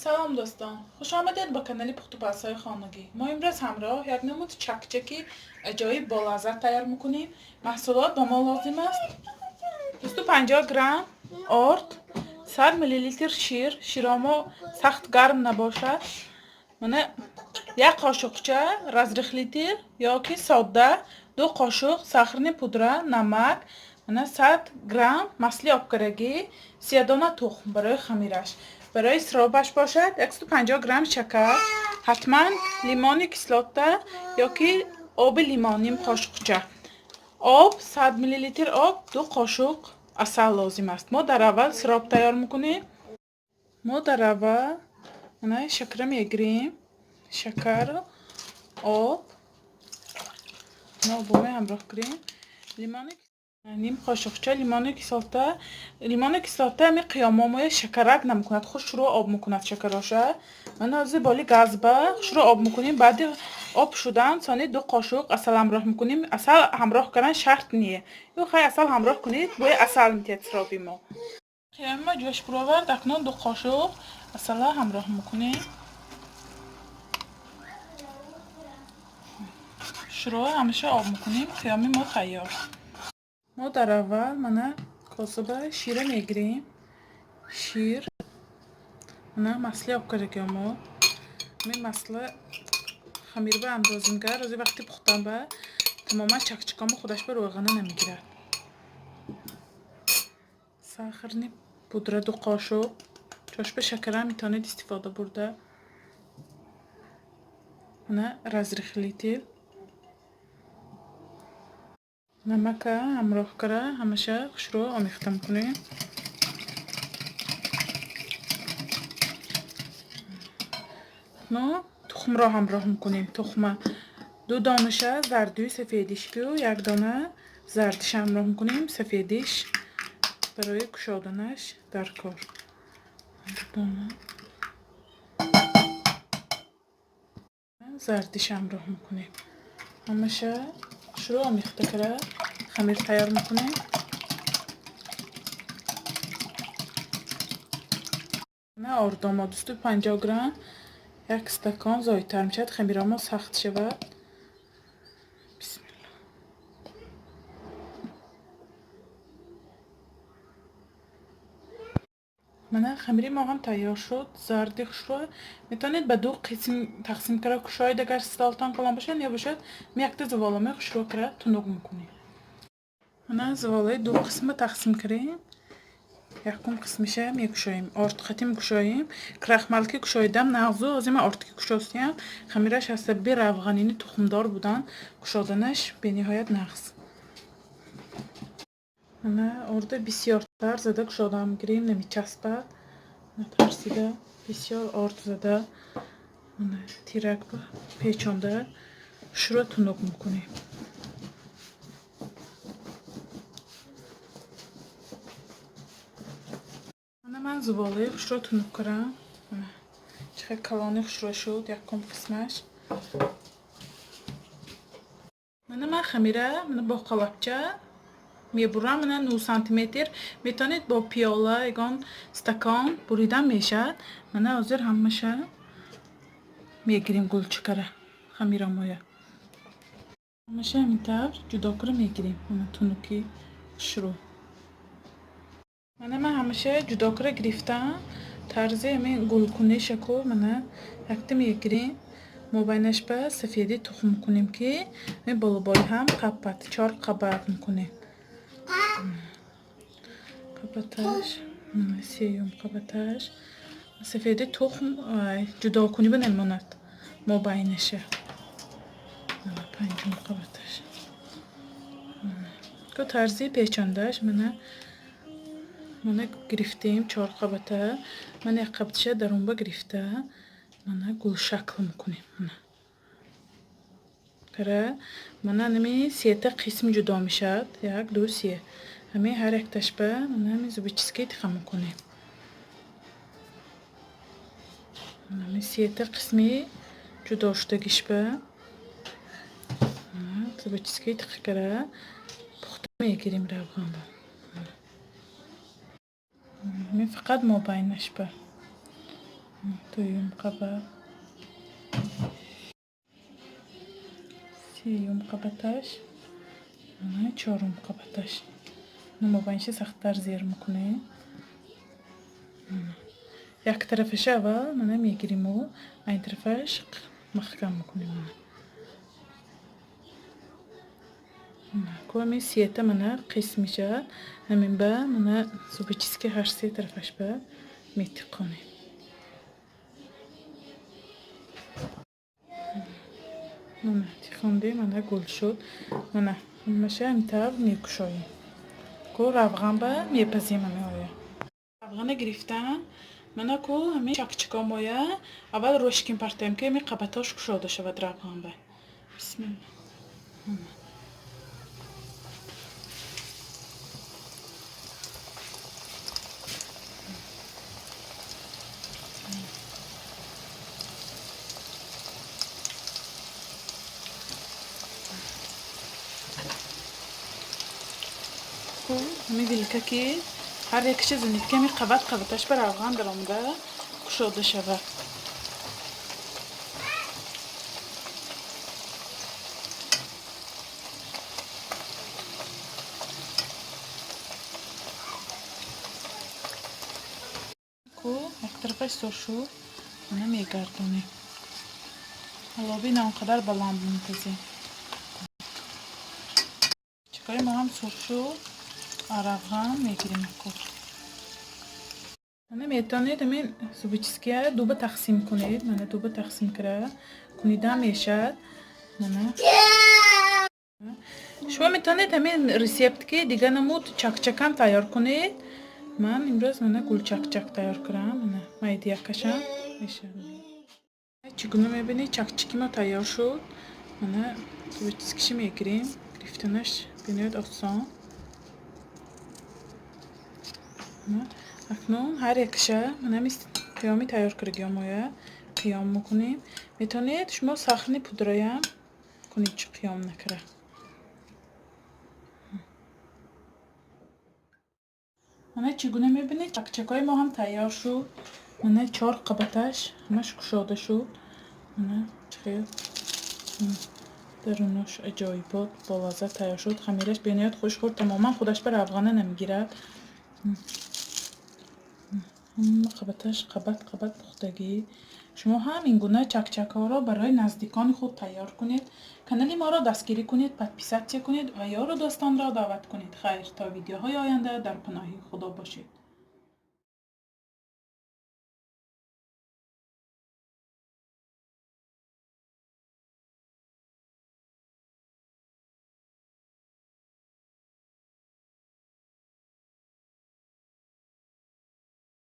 Салом, дӯстон! Хуш омадед ба канали пухтупазҳои хонагӣ. Мо имрӯз ҳамроҳ як намуд чакчаки аҷоиб болаззат тайёр мекунем. Маҳсулот ба мо лозим аст: 250 грамм орд, 100 миллилитр шир, широмо сахт гарм набошад, мана як қошуқча разрыхлитель ёки содда, 2 қошуқ сахарный пудра, намак, мана 100 грамм масли обкарагӣ, 3 дона тухм барои хамираш. Барои сиробаш бошад 150 грамм шакар, ҳатман лимони кислота ёки оби лимон ним қошуқча, об 100 миллилитр об, 2 қошуқ асал лозим аст. Мо дар аввал сироп тайёр мекунем. Мо дар аввал мана шакара мегирем, шакар, об, обоме ҳамроҳ кунем, лимони ним қошуқча лимони кислота. Лимони кислота ами қиёмомоя шакарак намекунад, хушрӯ об мекунад шакароша. Мана ҳозир боли газба хушрӯ об мекунем. Баъди об шудан сони 2 қошуқ асал ҳамроҳ мекунем. Асал ҳамроҳ кардан шарт не, ё хай асал ҳамроҳ кунед, бӯи асал метиҳад сироби мо. Қиёми мо ҷӯш буровард, акнун 2 қошуқ асала ҳамроҳ мекунем. Хушрӯ ҳамеша об мекунем. Қиёми мо тайёр. Мо дар аввал мана косаба шира мегирем. Шир, мана масли обкардагиё мо. Ҳамин масла хамирба андозем, гар ози вақти пухтанба тамоман чакчакомо худаш ба рӯйғана намегирад. Сахарный пудра 2 қошуқ, чошба шакара метавонед истифода бурда. Мана разрыхлитель, намака ҳамроҳ кара ҳамаша хушрӯ омехта мекунем. Но тухмро ҳамроҳ мекунем. Тухма 2 донаша зардуи сафедиш ку як дона зардиша ҳамроҳ мекунем. Сафедиш барои кушоданаш дар кор. 2 дона зардиша ҳамроҳ мекунем. Ҳамаша хушрӯ омехта кара хамир тайёр мекунем. На ордомо 250 грамм, як стакон зоидтар мешавад, хамирамо сахт шавад. Бисмилла. Мана хамири мо ҳам тайёр шуд. Зарди хушрӯ метавонед ба 2 қисм тақсим кара кушоед, агар столтон калон бошад, ё бошад якта зуволоми хушрӯ кара тунук мекунем. Мана зуволаи 2 қисма тақсим кардем. Якум қисмиша мекушоем, орд қатӣ мекушоем. Крахмалки кушоидам нағзу, ҳозир ман ордки кушостиям. Хамираш ҳаста беравғанини тухмдор будан, кушоданаш бениҳоят нағз. Мана орда бисёртар зада кушодан мегирем, намечаспад. Натарсида бисёр орд зада мана тирак ба печонда хушрӯ тунук мекунем. Мана ман зуволаи хушрӯ тунук кардам. Мана чӣ хел калони хушрӯ шуд якум қисмаш. Мана ман хамира мана бо қалабча мебурам, мана 9 сантиметр. Метавонед бо пиёла, ягон стакон буридан мешавад. Мана ҳозир ҳамаша мегирем гулчакара хамирамоя. Ҳамаша ҳамин тавр ҷудо кара мегирем. Мана тунуки хушрӯ. Мана ман ҳамаша ҷудо кара гирифтам. Тарзи ҳамин гулкунишаку мана якта мегирем. Мобайнаш ба сафеди тухм мекунем, ки ҳамин болобои ҳам қабат, 4 қабат мекунем. Қабаташ, сеюм қабаташ. Сафеди тухм ҷудокунӣ ба намемонад мобайнаша. Панҷум қабаташ. Ку тарзи печондаш мана мана гирифтем 4 қабата. Мана як қабатиша дарунба гирифта мана гулшакл мекунем. Мана кара мана нами сета қисм ҷудо мешавад. 1, 2, 3. Ҳамин ҳар якташба мана ҳамин зубочистка тиха мекунем. Ҳамин сета қисми ҷудо шудагишба зубочистка тиха кара пухта мегирем равғанба. Ҳамин фақат мобайнашба. Дуюм қабат, сеюм қабаташ, мана чорум қабаташ. Мобайнши сахттар зер мекунем. Як тарафаша аввал мана мегириму айн тарафаш маҳкам мекунем. Ку ҳамин сета мана қисм мешавад. Ҳамин ба мана зубочистки ҳар се тарафаш ба метиқонем. Мана тиқондем, мана гул шуд. Мана ҳамаша ҳамин тавр мекушоем. Ку равған ба мепазем ҳамин оя. Равғана гирифтам. Мана ку ҳамин чакчако моя аввал рӯшкин партоем, ки ҳамин қабатош кушода шавад равған ба. Бисмилла. Ку ҳамин вилка ки ҳар якиша занед, ки ҳамин қабат қабаташ ба равған даромада кушода шавад. Ку як тарафаш сурх шуд, мана мегардонем. Ҳалоби на он қадар баланд мепазем. Чакои мо ҳам сурх шуд, равған мегирем. Ку мана метавонед ҳамин зубочисткия дуба тақсим кунед. Мана дуба тақсим кара кунидам мешавад. Мана шумо метавонед ҳамин ресепт ки дига намуд чакчакам тайёр кунед. Ман имрӯз мана гулчакчак тайёр кунам. Мана майдиякашам мешавад. Чӣ гуна мебинед, чакчаки мо тайёр шуд. Мана зубочисткиши мегирем. Гирифтанаш бениҳоят осон. Акнун ҳар якиша мана ҳамин қиёми тайёр кардагиҳомоя қиём мекунем. Метавонед шумо сахни пудраям кунед, чӣ қиём накара. Мана чӣ гуна мебинед, чакчакҳои мо ҳам тайёр шуд. Мана 4 қабаташ ҳамаш кушода шуд. Мана чӣ хел дарунош аҷоибот болаззат тайёр шуд. Хамираш бениҳоят хушхӯр, тамоман худаш ба равғана намегирад. Ҳама қабаташ қабат қабат пухтагӣ. Шумо ҳам ин гуна чакчакҳоро барои наздикони худ тайёр кунед. Канали моро дастгирӣ кунед, подписатсия кунед ва ёру дӯстонро даъват кунед. Хайр, то видеоҳои оянда дар паноҳи Худо бошед.